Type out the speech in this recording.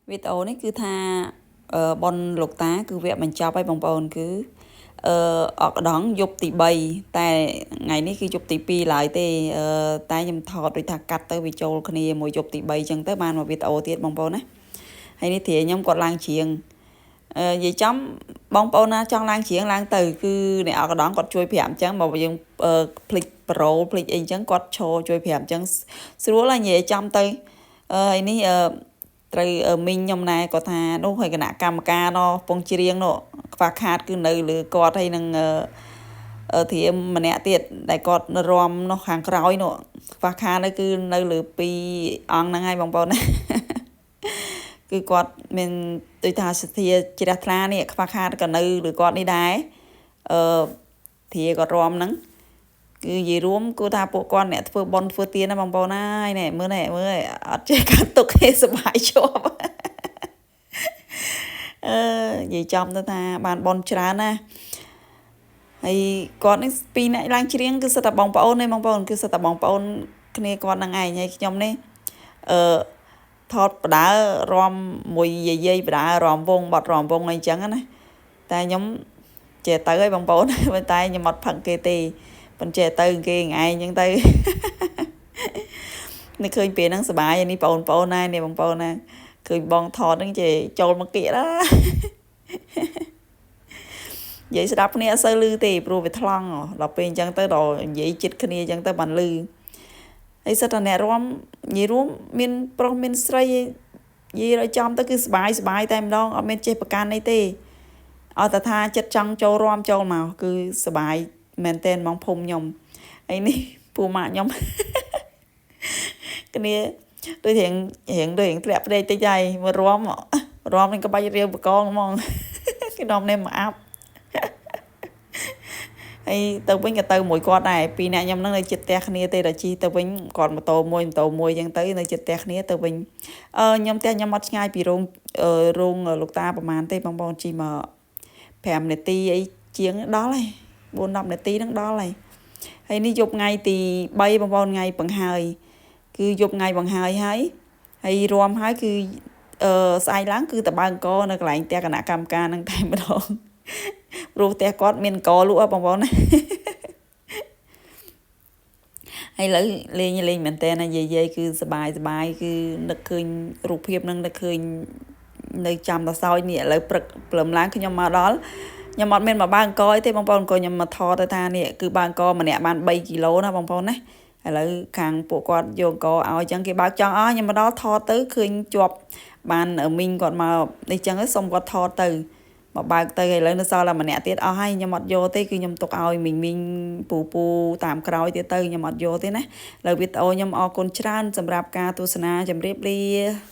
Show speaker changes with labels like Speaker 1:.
Speaker 1: វីដេអូនេះគឺថាប៉ុនលោកតាគឺវគ្គបញ្ចប់ហើយបងប្អូនគឺអឺអកដងយប់ទី3តែថ្ងៃនេះគឺយប់ទី2ឡើយទេអឺតែខ្ញុំថតដូចថាកាត់ទៅវាចូលគ្នាមួយយប់ទី3អញ្ចឹងទៅបានមកវីដេអូទៀតបងប្អូនណាហើយនេះធាខ្ញុំគាត់ឡើងច្រៀងអឺនិយាយចំបងប្អូនណាចង់ឡើងច្រៀងឡើងទៅគឺអ្នកអកដងគាត់ជួយប្រាប់អញ្ចឹងបើយើងភ្លេចប្រូភ្លេចអីអញ្ចឹងគាត់ឈរជួយប្រាប់អញ្ចឹងស្រួលហើយនិយាយចំទៅហើយនេះអឺត្រូវមីងខ្ញុំណែគាត់ថានោះហើយគណៈកម្មការនោះពងច្រៀងនោះខ្វះខាតគឺនៅលើគាត់ហើយនឹងធៀមម្នាក់ទៀតដែលគាត់រំនោះខាងក្រោយនោះខ្វះខាតនោះគឺនៅលើពីរអង្គហ្នឹងហើយបងប្អូនណាគឺគាត់មានដូចថាសទ្ធាជ្រះថ្លានេះខ្វះខាតក៏នៅលើគាត់នេះដែរអឺធាគាត់រំហ្នឹងគឺនិយាយរួមគឺថាពួកគាត់អ្នកធ្វើបុណ្យធ្វើទានណាបងប្អូនណាយនេះមើលនេះមើលអត់ចេះកាត់ទុកទេសប្បាយជាប់អឺនិយាយចំទៅថាបានបុណ្យច្រើនណាហើយគាត់នេះពីរអ្នកឡើងច្រៀងគឺសិតតែបងប្អូនទេបងប្អូនគឺសិតតែបងប្អូនគ្នាគាត់នឹងឯងហើយខ្ញុំនេះអឺថតបដើរំមួយយាយយាយបដើរំវងបត់រំវងអីចឹងណាតែខ្ញុំចេះទៅហើយបងប្អូនប៉ុន្តែខ្ញុំអត់ផឹកគេទេប៉ុន្តែទៅគេឯងអញ្ចឹងទៅនេះឃើញពេលហ្នឹងសប្បាយនេះបងប្អូនណានេះបងប្អូនណាឃើញបងថតហ្នឹងចេះចូលមកគៀកណានិយាយស្ដាប់គ្នាអត់សូវឮទេព្រោះវាថ្លង់ដល់ពេលអញ្ចឹងទៅដល់និយាយចិត្តគ្នាអញ្ចឹងទៅបានឮហើយសិតតែអ្នករាំនិយាយរួមមានប្រុសមានស្រីនិយាយឲ្យចំទៅគឺសบายសบายតែម្ដងអត់មានចេះប្រកាន់អីទេអត់តែថាចិត្តចង់ចូលរាំចូលមកគឺសบายមែនតែនហ្មងភូមិខ្ញុំហើយនេះពូម៉ាក់ខ្ញុំគ្នាដូចរៀងរៀងដូចរៀងធ្លាក់ភ្នែកតិចហើយមករំរំនឹងក្បាច់រាវបកងហ្មងគេនាំនេះមកអាប់ហើយទៅវិញក៏ទៅមួយគាត់ដែរពីរអ្នកខ្ញុំនឹងនៅជិតផ្ទះគ្នាទេដល់ជិះទៅវិញគាត់ម៉ូតូមួយម៉ូតូមួយអញ្ចឹងទៅនៅជិតផ្ទះគ្នាទៅវិញអឺខ្ញុំផ្ទះខ្ញុំអត់ឆ្ងាយពីរោងរោងលោកតាប្រហែលទេបងប្អូនជិះមក5នាទីអីជាងដល់ហើយ4 10នាទីហ្នឹងដល់ហើយហើយនេះយប់ថ្ងៃទី3បងប្អូនថ្ងៃបង្ហើយគឺយប់ថ្ងៃបង្ហើយហើយហើយរំហើយគឺអឺស្អែកឡើងគឺតបើអង្គនៅកន្លែងផ្ទះគណៈកម្មការហ្នឹងតែម្ដងព្រោះផ្ទះគាត់មានអង្គលក់បងប្អូនណាហើយឥឡូវលេងលេងមែនតើណាយាយយាយគឺសបាយសបាយគឺនឹកឃើញរូបភាពហ្នឹងនឹកឃើញនៅចាំតសោយនេះឥឡូវព្រឹកព្រលឹមឡើងខ្ញុំមកដល់ខ្ញុំអត់មានមកបើអង្គអីទេបងប្អូនក៏ខ្ញុំមកថតទៅថានេះគឺបើអង្គម្នាក់បាន3គីឡូណាបងប្អូនណាឥឡូវខាងពួកគាត់យកអង្គឲ្យអញ្ចឹងគេបើកចង់អស់ខ្ញុំមកដល់ថតទៅឃើញជាប់បានមីងគាត់មកនេះអញ្ចឹងសុំគាត់ថតទៅមកបើកទៅឥឡូវនៅសល់តែម្នាក់ទៀតអស់ហើយខ្ញុំអត់យកទេគឺខ្ញុំទុកឲ្យមីងមីងពូពូតាមក្រោយទៀតទៅខ្ញុំអត់យកទេណាឥឡូវវីដេអូខ្ញុំអរគុណច្រើនសម្រាប់ការទស្សនាជម្រាបលា។